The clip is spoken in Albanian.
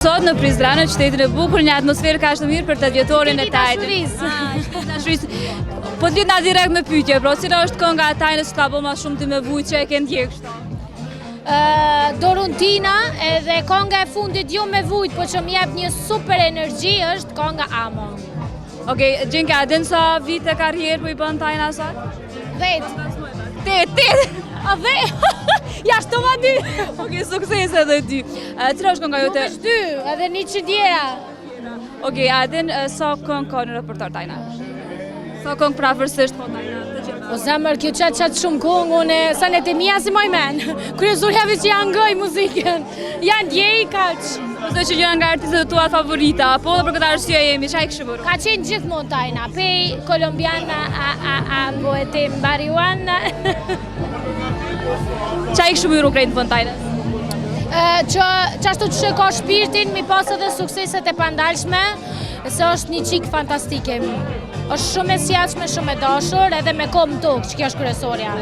Sot në Prizren, në qytetin e bukur, një atmosferë kaq të mirë për 8 vjetorin e Tajnës. Dashurisë. Dashurisë. Po të lidhna direkt me pyetje, pra cila është kënga e Tajnës që ka bo ma shumë ty me vujt që e ke ndjek kështu? Doruntina edhe konga e fundit jo me vujt, po që më jep një super energji është konga Amo. Okej, Gjenka, a din sa vite karrierë po i bën Tajna sot? Dhet. Tetë, tetë. A dhe? Ja shtova dy. Okej, sukses edhe dy. Cila është kënga Jo jote? veç dy, edhe një që tjera. Okej, a din sa këngë ka në repertor Tajna? Sa këngë prafërsisht ka Tajna? Të gjitha. O zemër, kjo qatë qatë shumë kongë, unë sa në të mija si moj men. Kryesorja veç që janë ngoj muzikën. Janë ndjej kaq. Ose që njëra nga artistët e tua favorita, po dhe për këtë arsye jemi, çka i kishë bërë? Ka qenë gjithmonë Tajna, pej kolombiana, a, a, a, boete marihuana. Çka i kishë bërë krejt në fund Tajnës? Që qashtu që ka shpirtin, mi pas edhe sukseset e pandalshme, se është një qikë fantastike. Është shumë e sjellshme, shumë e dashur, edhe me kom në tokë, që kjo është kryesorja.